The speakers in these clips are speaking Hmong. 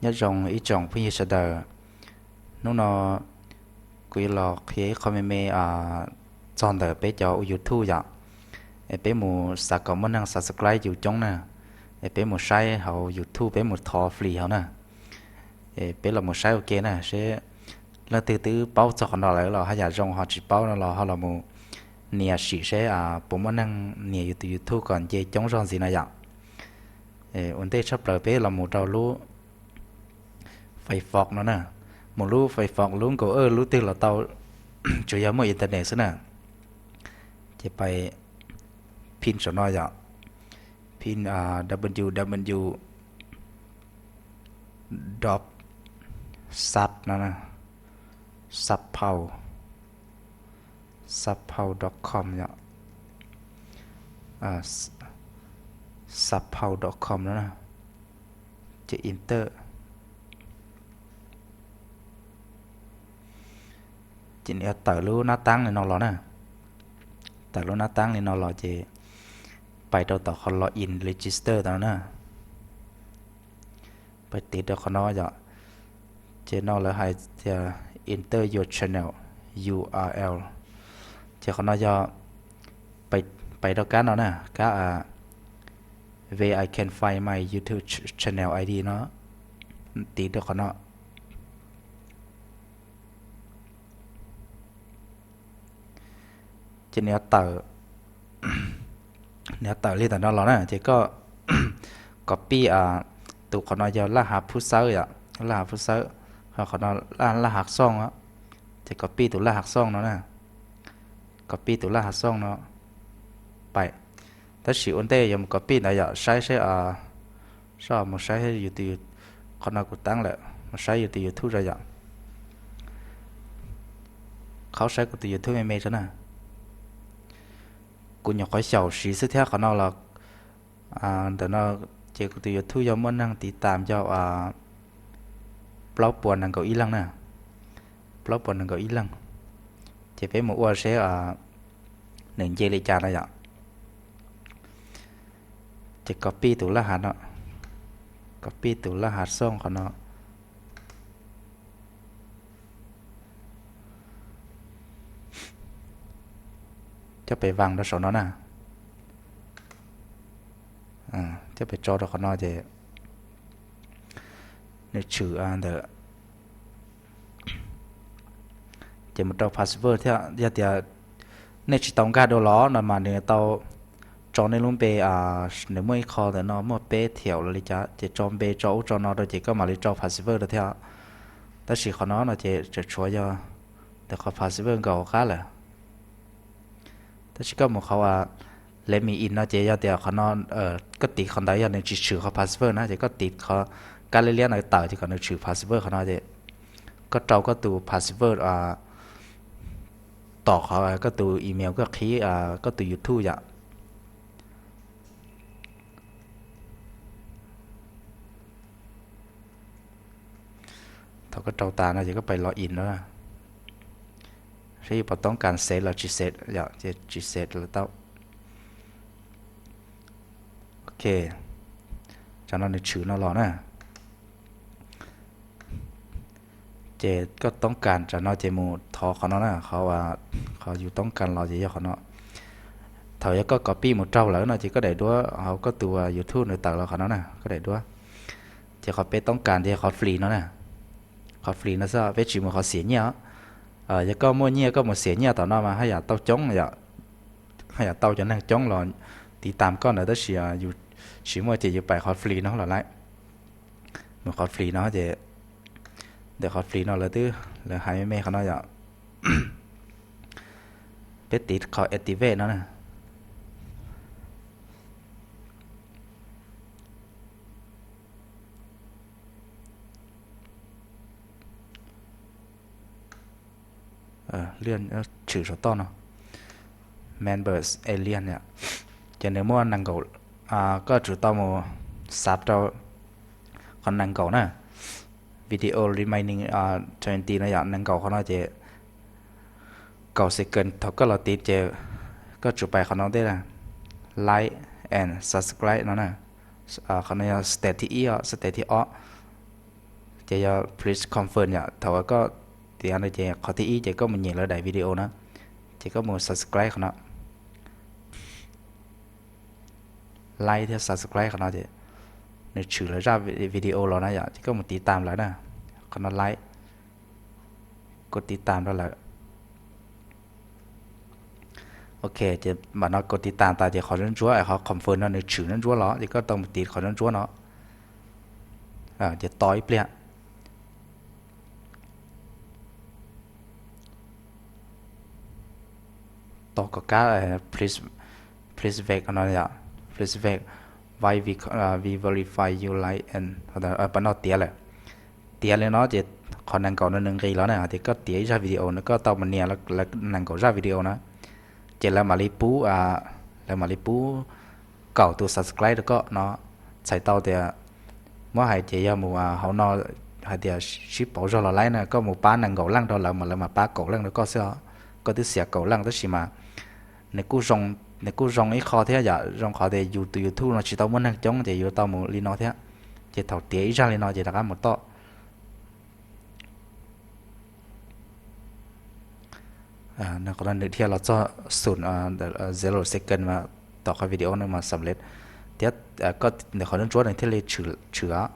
Nyob zoo ib tsoom phooj ywg sawv daws, hnub no kuv yuav los qhia ib qho me me txog ntawm peb cov ua YouTube yom. Es peb mus xav kom muaj neeg subscribe yus coob na, es peb mus saib hauv YouTube, peb mus thov free hauv na. Es peb los mus saib ua ke na seb leej twg twb paub txog qhov no lawm los haj yam zoo, ho tsis paub no los ho los mus nias sim seb puas muaj neeg nias yus tus YouTube kom nce coob zog ntxiv no yom. Ua ntej tshaj plaws peb los mus rau lub Firefox no na. Mus lub Firefox lub nkaus lub twg los tau, tsuas yog muaj internet xwb na. Ces pais phin saum no yom, phin www dot sap no, sap pau, sap pau dot com yom, sap pau dot com no na. Ces enter. Ces nws yuav tawm lub nab taab li no los na. Tawm lub nab taab li no los ces pais rau tom qhov login register tau na. Pais tiv rau qhov no yom. Ces no lawv hais tias enter your channel U R L. Ces qhov no yog pais rau kab no na, kab where I can find my YouTube channel I D no, tiv rau qhov no. Ces nws yuav tawm, nws yuav tawm li ntawm no los na, ces koj copy, tus qhov no yog laj hav phub xawb yom, laj hav phub xawb, ho qhov no laj hav xooj, ces copy tus laj hav xooj no na, copy tus laj hav xooj no pais. Tab sis ua ntej yuav mus copy ntawd yom, saib seb, seb mus saib YouTube, qhov no kuv tab lawm, mus saib yus tus YouTube tso yom. Qhov saib kuv tus YouTube me me tso na. Kuv nyuam qhuav xyaum siv xwb thiab qhov no los, ntawm no ces kuv tus YouTube yog muaj neeg tiv tam yog plaub puas nees nkaum ib leeg na, plaub puas nees nkaum ib leeg. Ces peb mus ua seb nws nce li cas no yom. Ces copy tus laj hav no, copy tus laj hav xooj qhov no, coj pem vas rau saum no na, coj pem tso rau qhov no ces nws tshwm ntawm, ces mus rau password thiab. Yog tias nej tsis tau nkag dua los no mas nws tau tso nej lub npe, nws muaj ib qho ntawm no muaj peb thiaum los li cas, ces tso npe tso ub tso no rau ces koj mam li tso password rau thiab. Tab sis qhov no no ces tseem tshuav yog ntawm qhov password nkaus qab lawm. Tab sis koj mus qhov let me in no ces yog tias qhov no koj tiv qhov ntawd yog nws tsis tshwm qhov password na, ces koj tiv qhov kab liab liab no tawm ces kom nws tshwm password qhov no ces koj rau koj tus password tom qhov koj tus email koj qhib koj tus YouTube yom. Thaum koj rau tas no ces koj pais log in no, saib yus puas toob kas xev los tsis xev yom, ces tsis xev los tau. Ok, tsam no nws tshwm no los na. Ces koj toob kas tsam no ces mus thov qhov no na, qhov, qhov yus toob kas los ces yog qhov no. Thaum yog koj copy mus raug lawm no ces koj daim duab hauv koj tus YouTube nws tawm los qhov no na, koj daim duab. Ces qhov peb toob kas ces qhov free no na, qhov free no xwb, peb tsis mus qhov xiam nyiaj os. Yog koj muaj nyiaj koj mus xiam nyiaj tom no mas haj yam tau coob yom, haj yam tau cov neeg coob los tiv tam koj ntawd, tab sis yus tsis muaj ces yus pais qhov free no los lawm. Mus qhov free no ces, ntawm qhov free no lawv twb, lawv hais me me qhov no yom. Peb tiv qhov activate no na. Tshwm saum toj no, members alien, ces nws muaj nees nkaum, koj tsum tau mus xav rau qhov nees nkaum na, video remaining twenty no yom, nees nkaum qhov no ces kaum second thaum koj los tiv ces koj tsum pais qhov no ntej, like and subscribe no na. Qhov no yog step thib ib, step thib ob. Ces yog please confirm yom, thaum koj tiav no ces qhov thib ib ces koj mus nyem lawv daim video na, ces koj mus subscribe qhov no, like thiab subscribe qhov no ces nws tshwm lawv zaj video los na yom, ces koj mus tiv tam lawv na, qhov no like, koj tiv tam rau lawm. Ok, ces mam no koj tiv tam tas ces qhov ntsuab ntsuab, qhov confirm no nws tshwm ntsuab ntsuab los ces koj tau mus tiv qhov ntsuab ntsuab no, ces tos ib pliag. Tos kom kab please, please wait no yom, please wait while we, we verify you like and, pab no tiav lawm. Tiav li no ces qhov nees nkaum no nws nqis los na, hais tias koj tiav ib zaj video no koj tau mus nias lawv nees nkaum zaj video na, ces lawv mam li pub, lawv mam li pub kaum tus subscribe rau koj no. Txhais tau tias muab hais ces yog mus hauv no hais tias sib pauv zog los laib na, koj mus pab nees nkaum leej rau lawv mas lawv mam pab kaum leej rau koj xwb os. Koj twb xiam kaum leej tab sis mas nws kuj zoo, nws kuj zoo ib qho thiab yom, zoo qhov tias yus tus YouTube no tsis tau muaj neeg coob ces yuav tau mus li no thiab. Ces thaum tiav ib zaj li no ces rov qab mus tom qhov no nws thiaj los txog xum, zero second mas tom qhov video no mas xam lej thiab, koj ntawm qhov ntsuab ntsuab nws thiaj li tshwm os.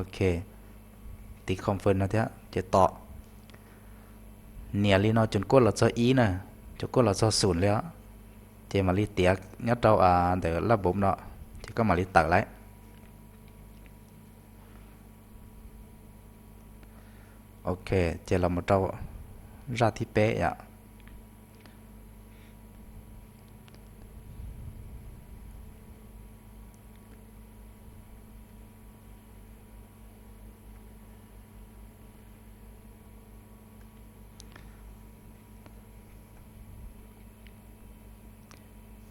Ok, tiv confirm no thiab ces tom. Nias li no cus kuaj los txog ib na, cus kuaj los txog xum li os, ces mam li tiav nyob rau ntawm lab npoov no, ces koj mam li tawm lawm. Ok, ces los mus rau zaj thib peb yom.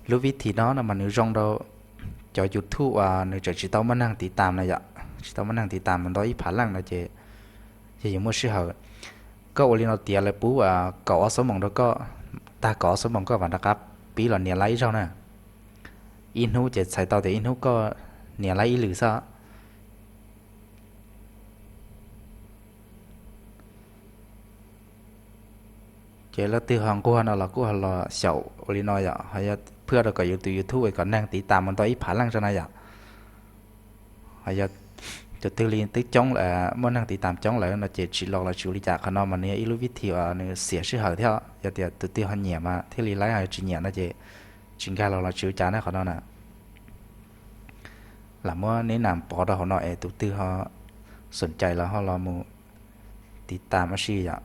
Lub vib thim no no mas nws zoo rau cov YouTube uas nws tseem tsis tau muaj neeg tiv tam no yom, tsis tau muaj neeg tiv tam mus ntau ib phav leej no ces yog yus muaj sij hawm, koj ua li no tiav lawv pub kaum ob xuab moos rau koj, tag kaum ob xuab moos koj vam rov qab pib los nias laib ib zaug na. Ib hnub ces txhais tau tias ib hnub koj nias laib ib lwm xwb. Ces leej twg ho nquag no los kuj ho los xyaum ua li no yom, ho yog phwj rau kom yus tus YouTube kom neeg tiv tam mus ntau ib phav leej tso na yom. Ho yog tus twg li twb coob lawm, muaj neeg tiv tam coob lawm no ces tsis los los tsis ua li cas. Qhov no mas nws yog ib lub vib thim uas nws xiam sij hawm thiab, yog tias tus twg ho nyiam mas thiaj li laib, ho tsis nyiam no ces tsis nkag los los tsis ua cas na qhov no na. Lam muab neb nam pov rau hauv no es tus twg ho xoom cais los ho los mus tiv tam ua si yom.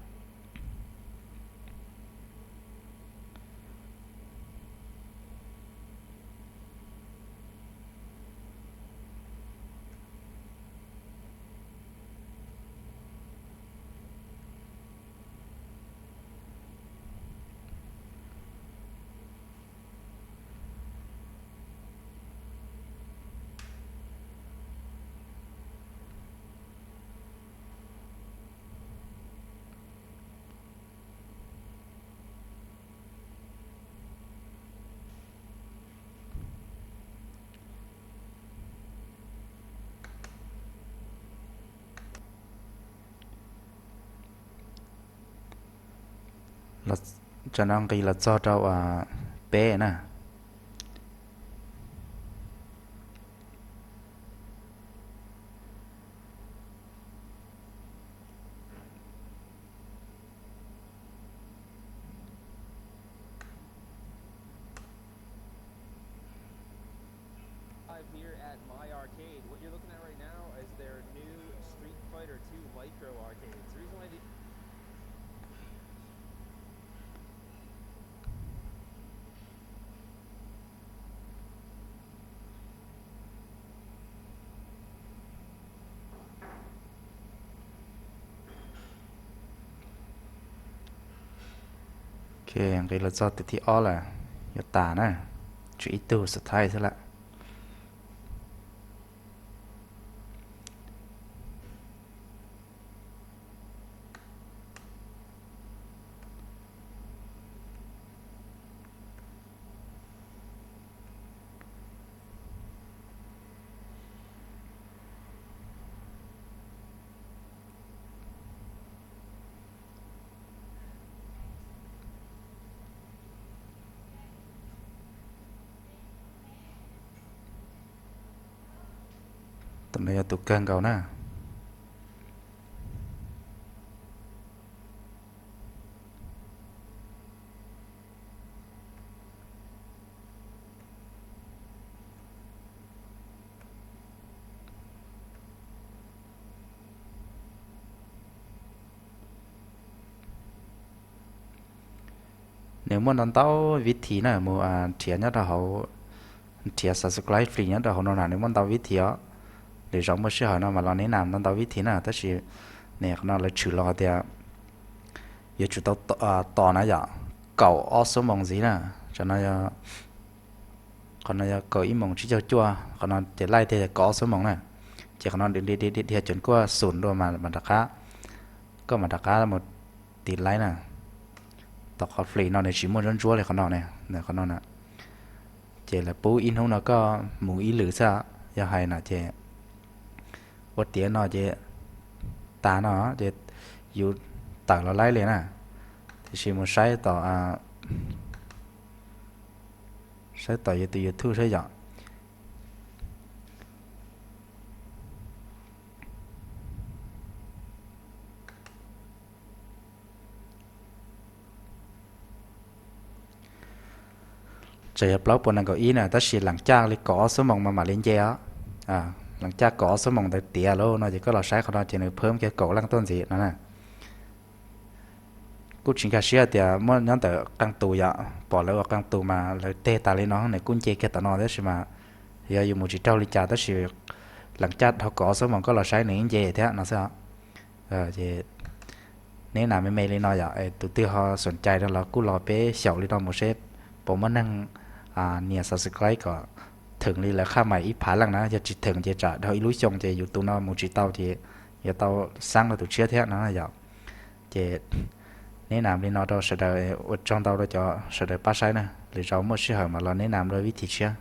Tsam no nqis los txog rau peb na. Ok, nqis los txog tus thib ob lawm, yuav tas na, tshuav ib tug xub thawj xwb lawm. Tus no yog tus kawg nkaus na. Nws muaj ntau ntau vib thim na, mus nrhiav nyob rau hauv, nrhiav subscribe free nyob rau hauv no na, nws muaj ntau vib thim os. Lwm zaus muaj sij hawm no mas los neb nam ntau ntau vib thim na, tab sis ne qhov no lawv tshwm los tias yuav tsum tau tos na yom, kaum ob xuab moos ntxiv na. Tam no yog, qhov no yog kaum ib moos tsib caug cuaj, qhov no ces laij tiag yog kaum ob xuab moos na. Ces qhov no dhia dhia dhia cuv kuaj xum dua mas mam rov qab, koj mam rov qab mus tiv laib na. Tom qhov free no nws tsis muaj ntsuab ntsuab li qhov no ne, qhov no na. Ces lawv pub ib hnub no koj mus ib lwm xwb, yog hais no ces ua tiav no ces tas no ces yus tawm los laib li na. Tiam sis mus saib tom, saib tom yus tus YouTube saib yom. Tseem yog plaub puas nees nkaum ib na, tab sis leem caj li kaum ob xuab moos mas mam li nce os. Leem caj kaum ob xuab moos ntawd tiav lawm no ces koj los saib qhov no ces nws phab kiag kaum leej tuaj ntxiv no na. Kuj tsis nkag siab tias muaj nyob ntawm qee tus yom, pom lawv ua qee tus mas lawv teg tas li no nws kuj nce kiag tom no tab sis mas yog yus mus tsis raug li cas tab sis leem caj dhau kaum ob xuab moos koj los saib nws nce thiab no xwb. Ces neb nam me me li no yom, tus twg ho xom cai rau los kuj los peb xyaum li no mus seb puas muaj neeg nias subscribe kom theem li lawv qhaj mais ib phav leej na, yog tsis theem ces tsam dhau ib lub xyoo ces yus tus no mus tsis tau ces yuav tau xaab rau tus tshiab thiab no yom. Ces neb nam li no rau sawv daws, ua tsaug ntau rau cov sawv daws pab saib na, lwm zaus muaj sij hawm mas los neb nam rau vib thim tshiab.